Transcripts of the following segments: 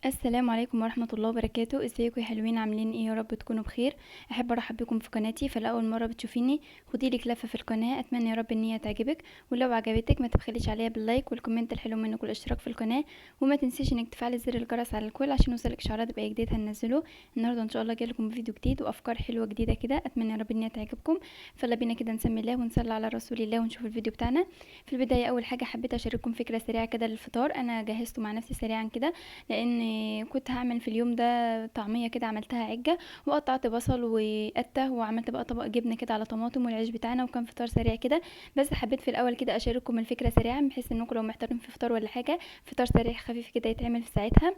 السلام عليكم ورحمة الله وبركاته. ازيكم يا حلوين؟ عاملين ايه؟ يا رب تكونوا بخير. احب ارحب بكم في قناتي. فلاول مرة بتشوفيني خدي لك لفة في القناة، اتمنى يا رب ان هي تعجبك، ولو عجبتك ما تبخليش عليها بال like وال comment الحلو منك والاشتراك في القناة، وما تنسيش انك تفعلي زر الجرس على الكل عشان يوصلك اشعارات باي جديد هننزله. النهارده ان شاء الله جاي لكم فيديو جديد وافكار حلوة جديدة كده، اتمنى يا رب ان هي تعجبكم. فيلا بينا كده نسمي الله ونصلي على رسول الله ونشوف الفيديو بتاعنا. في البداية اول حاجة حبيت اشارككم فكرة سريعة كده للفطار، انا جهزته مع نفسي سريعا كده لان كنت هعمل في اليوم ده طعميه كده، عملتها عجة وقطعت بصل وقته وعملت بقى طبق جبنه كده على طماطم والعيش بتاعنا، وكان فطار سريع كده. بس حبيت في الاول كده اشارككم الفكرة سريعا بحيث انكم لو محتارين في فطار ولا حاجة، فطار سريع خفيف كده يتعمل في ساعتها.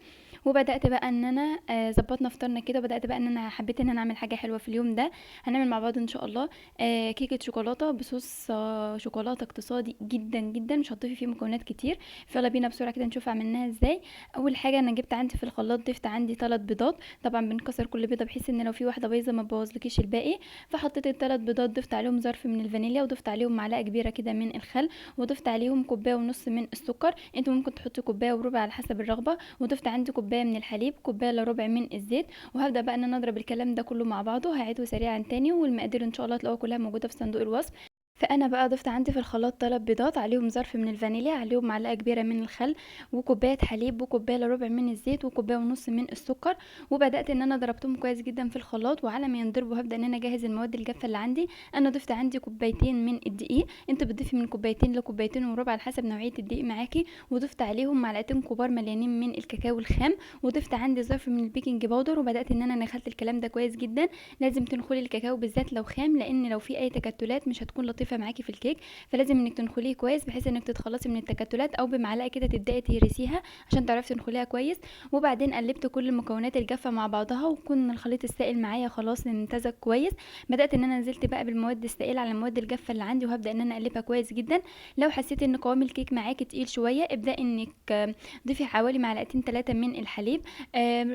وبدات بقى ان انا ظبطنا فطارنا كده، وبدات بقى ان انا حبيت ان انا اعمل حاجة حلوة في اليوم ده. هنعمل مع بعض ان شاء الله كيكة شوكولاتة بصوص شوكولاتة اقتصادي جدا جدا، مش هتضيفي فيه مكونات كتير. فيلا بينا بسرعة كده نشوف عملناها ازاي. اول حاجة انا جبت عندي في الخلاط، ضفت عندي 3 بيضات، طبعا بنكسر كل بيضة بحيث ان لو في واحدة بايظة ما تبوظلكيش الباقي. فحطيت الثلاث بيضات، ضفت عليهم ظرف من الفانيليا، وضفت عليهم معلقه كبيرة كده من الخل، وضفت عليهم كوباية ونص من السكر، انتوا ممكن تحطوا كوباية وربع على حسب الرغبة، وضفت عندي كوباية من الحليب، كوباية الا ربع من الزيت. وهبدا بقى ان انا اضرب الكلام ده كله مع بعضه، هعيده سريعا تاني، والمقادير ان شاء الله تلاقوها كلها موجودة في صندوق الوصف. فانا بقى ضفت عندي في الخلاط 3 بيضات، عليهم ظرف من الفانيليا، عليهم معلقه كبيرة من الخل، وكوبايه حليب، وكوبايه الا ربع من الزيت، وكوبايه ونص من السكر. وبدات ان انا ضربتهم كويس جدا في الخلاط، وعلى ما ينضربوا هبدا ان انا اجهز المواد الجافه اللي عندي. انا ضفت عندي كوبايتين من الدقيق، انت بتضيفي من كوبايتين لكوبايتين وربع على حسب نوعية الدقيق معاكي، وضفت عليهم معلقتين كبار مليانين من الكاكاو الخام، وضفت عندي ظرف من ال baking powder. وبدات ان انا نخلت الكلام ده كويس جدا. لازم تنخلي الكاكاو بالذات لو خام، لان لو في اي تكتلات مش هتكون لطيفة معاكي في الكيك، فلازم انك تنخليه كويس بحيث انك تتخلصي من التكتلات، او بمعلقه كده تبداي تهرسيها عشان تعرفي تنخليها كويس. وبعدين قلبت كل المكونات الجافه مع بعضها، وكون الخليط السائل معايا خلاص امتزج كويس. بدات ان انا نزلت بقى بالمواد السائلة على المواد الجافه اللي عندي، وهبدا ان انا اقلبها كويس جدا. لو حسيتي ان قوام الكيك معاكي تقيل شوية، ابداي انك ضيفي حوالي معلقتين 3 من الحليب.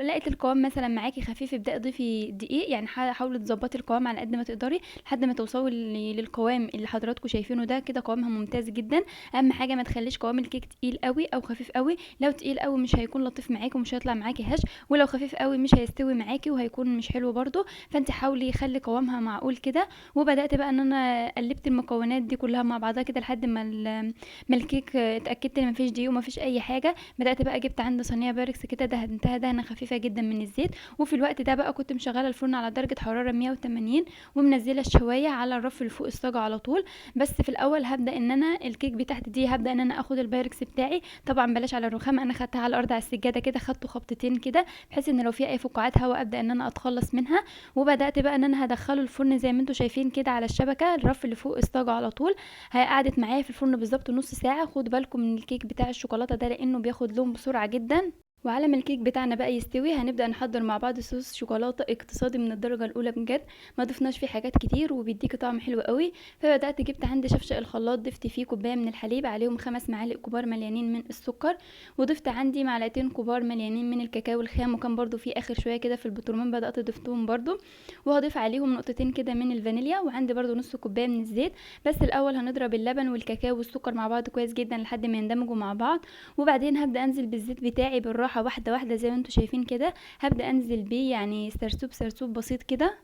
لقيت القوام مثلا معاكي خفيف، ابداي ضيفي دقيق، يعني حاولي تظبطي القوام على قد ما تقدري لحد ما توصلي للقوام اللي حضراتكم شايفينه ده كده، قوامها ممتاز جدا. اهم حاجة ما تخليش قوام الكيك تقيل قوي او خفيف قوي، لو تقيل قوي مش هيكون لطيف معاكي ومش هيطلع معاكي هش، ولو خفيف قوي مش هيستوي معاكي وهيكون مش حلو برده. فانت حاولي خلي قوامها معقول كده. وبدات بقى ان انا قلبت المكونات دي كلها مع بعضها كده لحد ما الكيك اتاكدت ان مفيش دقيق ومفيش اي حاجة. بدات بقى جبت عندي صينية باركس كده، دهنتها دهنه خفيفة جدا من الزيت. وفي الوقت ده بقى كنت مشغله الفرن على درجه حرارة 180، ومنزلة الشوايه على الرف اللي فوق الصاجه على طول. بس في الاول هبدا ان انا الكيك بتاعتي دي هبدا ان انا اخد البايركس بتاعي، طبعا بلاش على الرخامه، انا خدتها على الارض على السجادة كده، خدته خبطتين كده بحيث ان لو في اي فقاعات هواء ابدا ان انا اتخلص منها. وبدات بقى ان انا هدخله الفرن زي ما انتم شايفين كده على الشبكة، الرف اللي فوق الصاجه على طول. قعدت معايا في الفرن بالظبط نص ساعة. خدوا بالكم من الكيك بتاع الشوكولاتة ده لانه بياخد لون بسرعة جدا. وعلى ما الكيك بتاعنا بقى يستوي هنبدا نحضر مع بعض صوص شوكولاتة اقتصادي من الدرجة الاولى، بجد ما ضفناش فيه حاجات كتير وبيديكي طعم حلو قوي. فبدات جبت عندي شفشق الخلاط، ضفت فيه كوباية من الحليب، عليهم 5 معالق كبار مليانين من السكر، وضفت عندي معلقتين كبار مليانين من الكاكاو الخام، وكان برده في اخر شوية كده في البطرمان بدات ضفتهم برده، وهضيف عليهم نقطتين كده من الفانيليا، وعندي برده نص كوباية من الزيت. بس الاول هنضرب اللبن والكاكاو والسكر مع بعض كويس جدا لحد ما يندمجوا مع بعض، وبعدين هبدا انزل بالزيت بتاعي بالراحة واحدة واحدة زي ما انتم شايفين كده. هبدا انزل بيه يعني سرسوب سرسوب بسيط كده،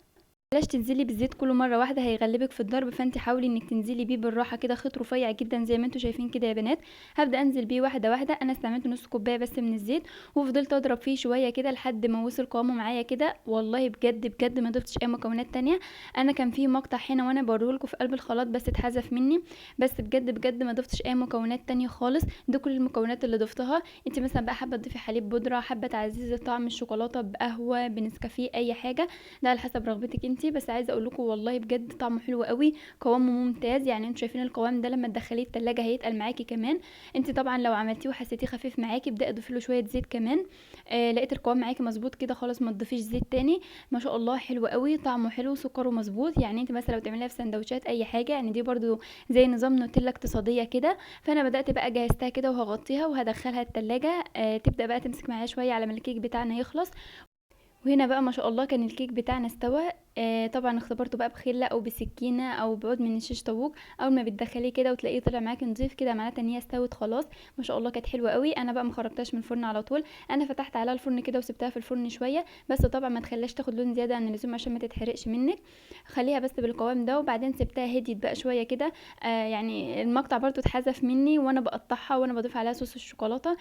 بلاش تنزلي بالزيت كله مرة واحدة هيغلبك في الضرب، فانت حاولي انك تنزلي بيه بالراحة كده، خيط رفيع جدا زي ما انتم شايفين كده يا بنات. هبدا انزل بيه واحدة واحدة. انا استعملت نص كوباية بس من الزيت، وفضلت اضرب فيه شوية كده لحد ما وصل قوامه معايا كده. والله بجد بجد ما ضفتش اي مكونات تانية. انا كان في مقطع هنا وانا بوريهولكم في قلب الخلاط بس اتحذف مني، بس بجد بجد ما ضفتش اي مكونات تانية خالص. ده كل المكونات اللي ضفتها. انت مثلا بقى حابة تضيفي حليب بودره، حابة تعززي طعم الشوكولاتة بقهوه بنسكافيه اي حاجة، ده على حسب رغبتك انت. بس عايزه اقول لكم والله بجد طعمه حلو قوي، قوامه ممتاز. يعني انتوا شايفين القوام ده لما تدخليه التلاجة هيتقل معاكي كمان. انت طبعا لو عملتيه وحسيتيه خفيف معاكي ابداي اضيفي له شوية زيت كمان. لقيت القوام معاكي مظبوط كده خلاص ما تضيفيش زيت تاني. ما شاء الله حلو قوي، طعمه حلو، سكره مظبوط. يعني انت مثلا لو تعمليها في سندوتشات اي حاجة، يعني دي برده زي نظام نوتيلا اقتصادية كده. فانا بدات بقى جهزتها كده وهغطيها وهدخلها التلاجة، تبدا بقى تمسك معايا شوية على ما الكيك بتاعنا يخلص. وهنا بقى ما شاء الله كان الكيك بتاعنا استوى. طبعا اختبرته بقى بخله او بسكينة او بعود من الشيش طاووق. اول ما بتدخليه كده وتلاقيه طلع معاكي نضيف كده، معناته ان هي استوت خلاص. ما شاء الله كانت حلوة قوي. انا بقى ما خرجتهاش من الفرن على طول، انا فتحت عليها الفرن كده وسبتها في الفرن شوية، بس طبعا ما تخليهاش تاخد لون زيادة عن اللزوم عشان ما تتحرقش منك، خليها بس بالقوام ده. وبعدين سبتها هديت بقى شوية كده. يعني المقطع برضو اتحذف مني وانا بقطعها وانا بضيف عليها صوص الشوكولاتة،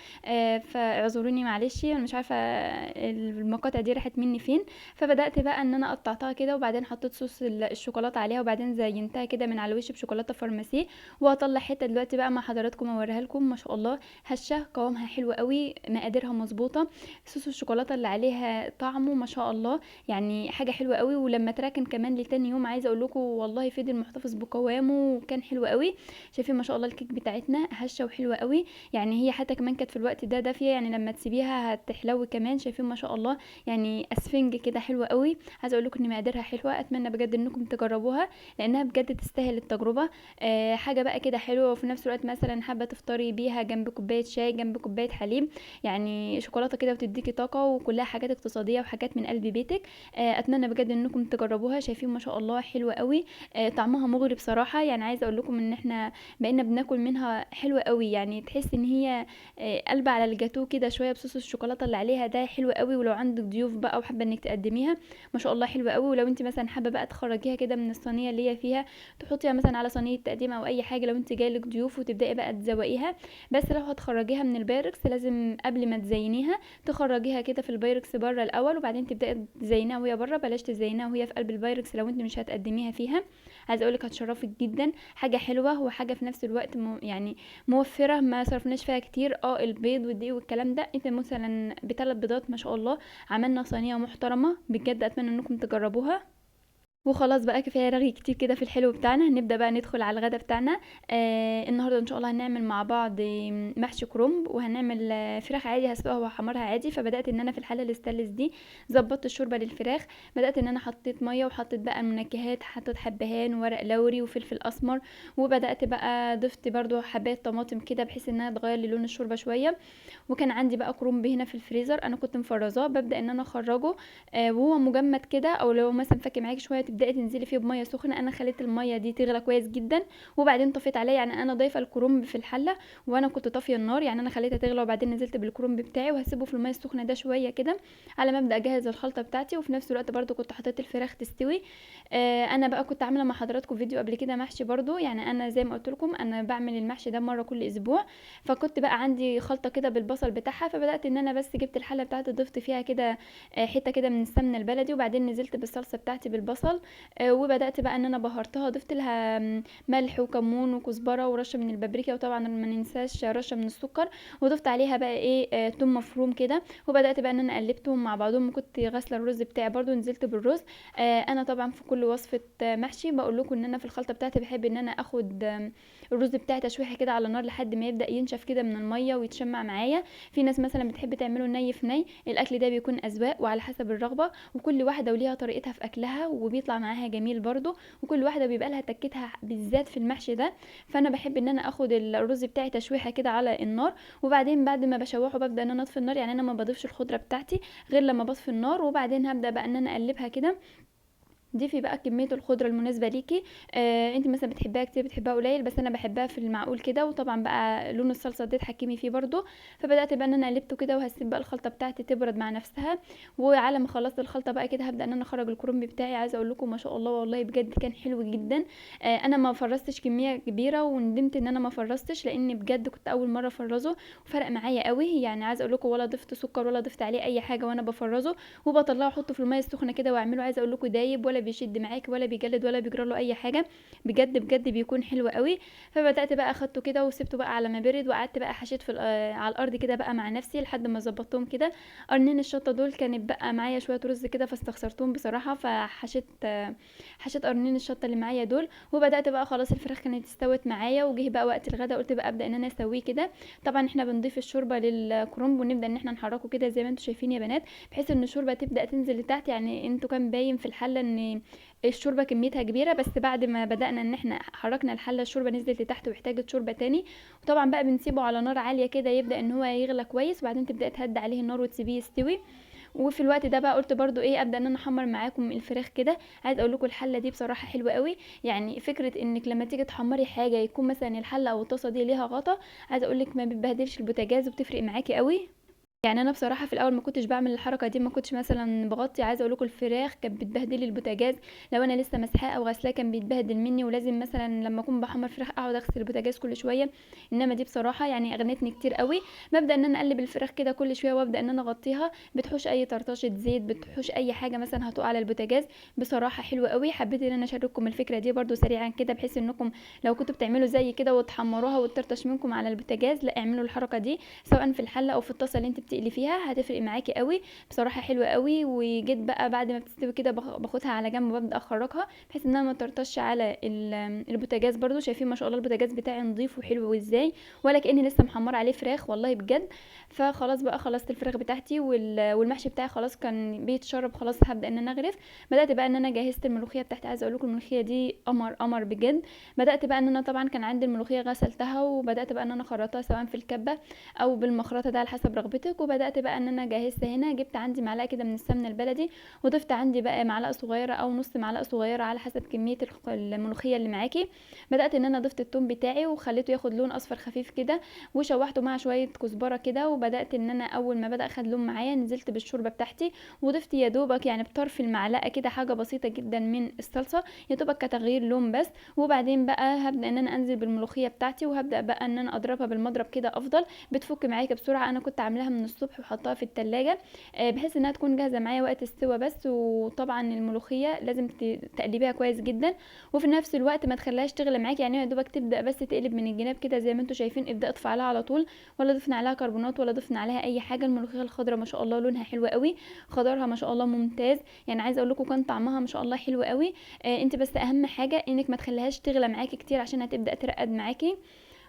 فاعذروني معلش انا مش عارفه المقاطع دي راحت مني فين. فبدات بقى ان انا قطعتها كده، وبعدين حطيت صوص الشوكولاتة عليها، وبعدين زينتها كده من على الوش بشوكولاته فارماسي. وهطلع حتة دلوقتي بقى مع حضراتكم اوريها لكم. ما شاء الله هشه، قوامها حلو قوي، مقاديرها مظبوطة، صوص الشوكولاتة اللي عليها طعمه ما شاء الله، يعني حاجة حلوة قوي. ولما تراكن كمان لتاني يوم عايزه اقول لكم والله فضل محتفظ بقوامه وكان حلو قوي. شايفين ما شاء الله الكيك بتاعتنا هشه وحلوه قوي، يعني هي حتى كمان كانت في الوقت ده دافيه، يعني لما تسيبيها هتحلو كمان. شايفين ما شاء الله يعني اسفنج كده حلوة قوي. عايزه اقول لكم ان مقاديرها حلوة، اتمنى بجد انكم تجربوها لانها بجد تستاهل التجربة. حاجة بقى كده حلوة، وفي نفس الوقت مثلا حابة تفطري بيها جنب كوباية شاي، جنب كوباية حليب، يعني شوكولاتة كده وتديكي طاقة، وكلها حاجات اقتصادية وحاجات من قلب بيتك. اتمنى بجد انكم تجربوها. شايفين ما شاء الله حلوة قوي، طعمها مغري بصراحة. يعني عايزه اقول لكم ان احنا بقينا بناكل منها حلوة قوي، يعني تحس ان هي قلبه على الجاتو كده شوية بصوص الشوكولاتة اللي عليها ده، حلو قوي. ولو عندك ضيوف بقى وحابة انك تقدميها ما شاء الله حلوة قوي. ولو انت مثلا حابة بقى تخرجيها كده من الصينية اللي هي فيها، تحطيها مثلا على صينية تقديم او اي حاجة لو انت جايلك ضيوف، وتبداي بقى تزوقيها. بس لو هتخرجيها من البايركس لازم قبل ما تزينيها تخرجيها كده في البايركس بره الاول، وبعدين تبداي تزينيها وهي بره، بلاش تزينيها وهي في قلب البايركس لو انت مش هتقدميها فيها. عايزه اقولك هتشرفك جدا، حاجة حلوة وحاجه في نفس الوقت يعني موفره، ما صرفناش فيها كتير. البيض والدقيق والكلام ده، انت مثلا ب3 بيضات ما شاء الله عملنا صينية محترمه بجد، اتمنى انكم تجربوها. وخلاص بقى كفاية رغي كتير كده في الحلو بتاعنا، هنبدا بقى ندخل على الغدا بتاعنا. النهارده ان شاء الله هنعمل مع بعض محشي كرنب، وهنعمل فراخ عادي هسلقها وهحمرها عادي. فبدات ان انا في الحلة الاستانلس دي ظبطت الشوربة للفراخ، بدات ان انا حطيت مية وحطيت بقى المنكهات، حطيت حبهان وورق لوري وفلفل اسمر، وبدات بقى ضفت برده حبايه طماطم كده بحيث انها تغير لي لون الشوربة شوية. وكان عندي بقى كرنب هنا في الفريزر انا كنت مفرزاه، ببدا ان انا اخرجه وهو مجمد كده، او لو مثلا فاكي معاكي شوية تبداي تنزلي فيه بميه سخنة. انا خليت المية دي تغلى كويس جدا وبعدين طفيت عليه، يعني انا ضايفه الكرنب في الحلة وانا كنت طافية النار، يعني انا خليتها تغلى وبعدين نزلت بالكرنب بتاعي، وهسيبه في المية السخنة ده شوية كده على ما ابدا اجهز الخلطة بتاعتي. وفي نفس الوقت برده كنت حطيت الفراخ تستوي. انا بقى كنت عامله مع حضراتكم فيديو قبل كده محشي برده، يعني انا زي ما قلت لكم انا بعمل المحشي ده مرة كل اسبوع، فكنت بقى عندي خلطه كده بالبصل بتاعها. فبدات ان انا بس جبت الحلة بتاعتي ضفت فيها كده حتة كده من السمنة البلدي، وبعدين نزلت بالصلصه بتاعتي بالبصل، وبدات بقى ان انا بهرتها، ضفت لها ملح وكمون وكزبره ورشه من البابريكا، وطبعا ما ننساش رشه من السكر، وضفت عليها بقى ايه توم مفروم كده. وبدات بقى ان انا قلبتهم مع بعضهم، وكنت غاسله الرز بتاعي برده نزلت بالرز. انا طبعا في كل وصفه محشي بقول لكم ان انا في الخلطة بتاعتي بحب ان انا اخد الرز بتاعي تشويحه كده على النار لحد ما يبدا ينشف كده من المية ويتشمع معايا. في ناس مثلا بتحب تعمله ني في ني، الاكل ده بيكون اذواق وعلى حسب الرغبة، وكل واحدة وليها طريقتها في اكلها وبيطلع معاها جميل برده، وكل واحدة بيبقى لها تكتها بالذات في المحشي ده. فانا بحب ان انا اخد الرز بتاعي تشويحه كده على النار، وبعدين بعد ما بشوحه ببدا ان انا اطفي النار، يعني انا ما بضيفش الخضرة بتاعتي غير لما بطفي النار، وبعدين هبدا بقى ان انا اقلبها كده. ضيفي بقى كمية الخضرة المناسبة ليكي، انت مثلا بتحبيها كتير بتحبيها قليل، بس انا بحبها في المعقول كده. وطبعا بقى لون الصلصه ده تحكمي فيه برده. فبدات بقى ان انا قلبته كده، وهسيب بقى الخلطة بتاعتي تبرد مع نفسها. وعلى ما خلصت الخلطة بقى كده هبدا ان انا اخرج الكرنب بتاعي. عايزه اقول لكم ما شاء الله والله بجد كان حلو جدا. انا ما فرزتش كمية كبيرة وندمت ان انا ما فرزتش، لان بجد كنت اول مرة افرزه وفرق معايا قوي. يعني عايزه اقول لكم ولا ضفت سكر ولا ضفت عليه اي حاجة وانا بفرزه، وبطلعه احطه في المية السخنة كده واعمله. عايزه اقول لكم دايب ولا بيشد معاك ولا بيجلد ولا بيجرى له اي حاجة، بجد بجد بيكون حلو قوي. فبدات بقى اخدته كده وسبته بقى على ما برد، وقعدت بقى حشيت في على الارض كده بقى مع نفسي لحد ما ظبطتهم كده. قرنين الشطه دول كانت بقى معايا شوية رز كده فاستخسرتهم بصراحة، فحشيت حشيت قرنين الشطه اللي معايا دول. وبدات بقى خلاص الفراخ كانت استوت معايا، وجه بقى وقت الغدا قلت بقى ابدا ان انا اسويه كده. طبعا احنا بنضيف الشوربة للكرنب ونبدا ان احنا نحركه كده زي ما انتم شايفين يا بنات، بحيث ان الشوربة تبدا تنزل لتحت. يعني انتوا كان باين في الحلة ان الشوربة كميتها كبيرة، بس بعد ما بدانا ان احنا حركنا الحلة الشوربة نزلت لتحت واحتاجت شوربة تاني. وطبعا بقى بنسيبه على نار عالية كده يبدا ان هو يغلى كويس، وبعدين تبدا تهدي عليه النار وتسيبيه يستوي. وفي الوقت ده بقى قلت برده ايه، ابدا ان انا احمر معاكم الفراخ كده. عايز اقول لكم الحلة دي بصراحة حلوة قوي، يعني فكرة انك لما تيجي تحمري حاجة يكون مثلا الحلة او الطاسه دي ليها غطا، عايزه اقول لك ما بتبهدلش البوتاجاز وبتفرق معاكي قوي. يعني انا بصراحة في الاول ما كنتش بعمل الحركة دي، ما كنتش مثلا بغطي، عايزه اقول لكم الفراخ كانت بتبهدل البوتاجاز، لو انا لسه مسحاه او غسلاه كان بيتبهدل مني، ولازم مثلا لما اكون بحمر فراخ اقعد اغسل البوتاجاز كل شوية. انما دي بصراحة يعني اغنتني كتير قوي. ببدا ان انا اقلب الفراخ كده كل شوية وابدا ان انا اغطيها، بتحوش اي طرطشه زيت، بتحوش اي حاجة مثلا هتقع على البوتاجاز. بصراحة حلوة قوي، حبيت ان انا اشارككم الفكرة دي برده سريعا كده، بحيث انكم لو كنتوا بتعملوا زي كده وتحمروها وتطرطش منكم على البوتاجاز، لا اعملوا الحركة دي سواء في الحلة او في الطاسه اللي انت بتقلي فيها، هتفرق معاكي قوي بصراحة، حلوة قوي. وجيت بقى بعد ما بتستوي كده باخدها على جنب وببدا اخرجها بحيث انها ما ترطش على البوتاجاز. برده شايفين ما شاء الله البوتاجاز بتاعي نظيف وحلو وازاي، ولا كاني لسه محمرة عليه فراخ والله بجد. فخلاص بقى خلصت الفراخ بتاعتي والمحشي بتاعي خلاص كان بيتشرب، خلاص هبدا ان انا اغرف. بدات بقى ان انا جهزت الملوخية بتاعتي، عايزه اقول لكم الملوخية دي قمر قمر بجد. بدات بقى ان انا طبعا كان عندي الملوخية غسلتها، وبدات بقى ان انا خرطتها سواء في الكبه او بالمخرطه، ده على حسب رغبتك. وبدات بقى ان انا جهزت هنا، جبت عندي معلقه كده من السمنة البلدي، وضفت عندي بقى معلقه صغيرة او نص معلقه صغيرة على حسب كمية الملوخية اللي معاكي. بدات ان انا ضفت التوم بتاعي وخليته ياخد لون اصفر خفيف كده، وشوحته مع شوية كزبره كده. وبدات ان انا اول ما بدا خد لون معايا نزلت بالشوربه بتاعتي، وضفت يا دوبك يعني بطرف المعلقة كده حاجة بسيطة جدا من الصلصه، يا دوبك كتغيير لون بس. وبعدين بقى هبدا ان انا انزل بالملوخيه بتاعتي، وهبدا بقى ان انا اضربها بالمضرب كده افضل، بتفك معايا بسرعة. انا كنت عاملاها من الصبح وحطاها في التلاجة، بحيث انها تكون جاهزة معايا وقت السوا بس. وطبعا الملوخية لازم تقلبيها كويس جدا، وفي نفس الوقت ما تخليهاش تغلي معاكي، يعني يا دوبك تبدا بس تقلب من الجناب كده زي ما انتم شايفين. ابدا اطفي عليها على طول، ولا ضفنا عليها كربونات ولا ضفنا عليها اي حاجة. الملوخية الخضراء ما شاء الله لونها حلو قوي، خضرها ما شاء الله ممتاز، يعني عايزه اقول لكم كان طعمها ما شاء الله حلو قوي. انت بس اهم حاجة انك ما تخليهاش تغلى معاكي كتير عشان هتبدا ترقد معاكي.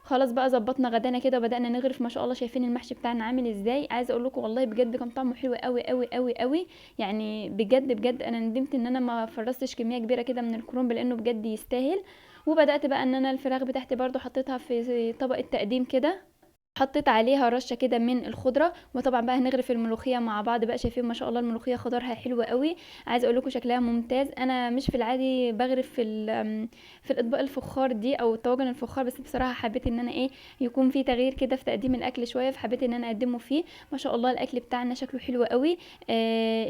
خلاص بقى ظبطنا غدانا كده وبدانا نغرف، ما شاء الله شايفين المحشي بتاعنا عامل ازاي. عايزه اقول لكم والله بجد كان طعمه حلو قوي قوي قوي قوي، يعني بجد بجد انا ندمت ان انا ما فرستش كمية كبيرة كده من الكرنب لانه بجد يستاهل. وبدات بقى ان انا الفراخ بتاعتي برده حطيتها في طبق التقديم كده، حطيت عليها رشه كده من الخضرة. وطبعا بقى هنغرف الملوخية مع بعض بقى. شايفين ما شاء الله الملوخية خضرها حلوة قوي، عايزه اقول لكم شكلها ممتاز. انا مش في العادي بغرف في الاطباق الفخار دي او الطواجن الفخار، بس بصراحة حبيت ان انا ايه يكون في تغيير كده في تقديم الاكل شوية، فحبيت ان انا اقدمه فيه. ما شاء الله الاكل بتاعنا شكله حلو قوي،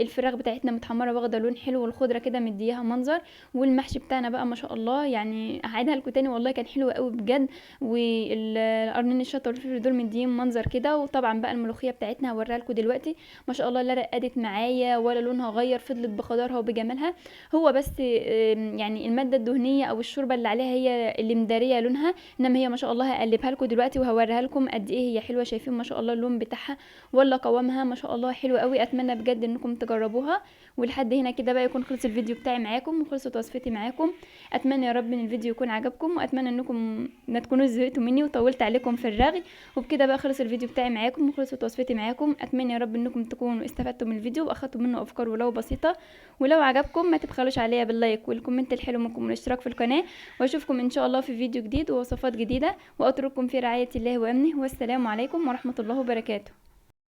الفراخ بتاعتنا متحمره واخده لون حلو، والخضره كده مدياها منظر، والمحشي بتاعنا بقى ما شاء الله يعني هعيدها لكم تاني والله كان حلو قوي بجد. والقرنين الشطه والفلفل دول مديين منظر كده. وطبعا بقى الملوخية بتاعتنا هوريها لكم دلوقتي، ما شاء الله لا رقدت معايا ولا لونها غير، فضلت بخضرها وبجمالها. هو بس يعني المادة الدهنية او الشوربة اللي عليها هي اللي مداريه لونها، انما هي ما شاء الله هقلبها لكم دلوقتي وهوريها لكم قد ايه هي حلوة. شايفين ما شاء الله اللون بتاعها ولا قوامها ما شاء الله حلو قوي. اتمنى بجد انكم تجربوها. ولحد هنا كده بقى يكون خلص الفيديو بتاعي معاكم وخلصت وصفتي معاكم. اتمنى يا رب ان الفيديو يكون عجبكم، واتمنى انكم ما تكونوش زهقتوا مني وطولت عليكم في الرغي. وبكده بقى خلص الفيديو بتاعي معاكم وخلصت وصفتي معاكم. اتمنى يا رب انكم تكونوا استفدتوا من الفيديو واخدتوا منه افكار ولو بسيطة. ولو عجبكم ما تبخلوش عليا بال like وال comment الحلو منكم والاشتراك في القناة، واشوفكم ان شاء الله في فيديو جديد ووصفات جديدة، واترككم في رعاية الله وامنه، والسلام عليكم ورحمة الله وبركاته.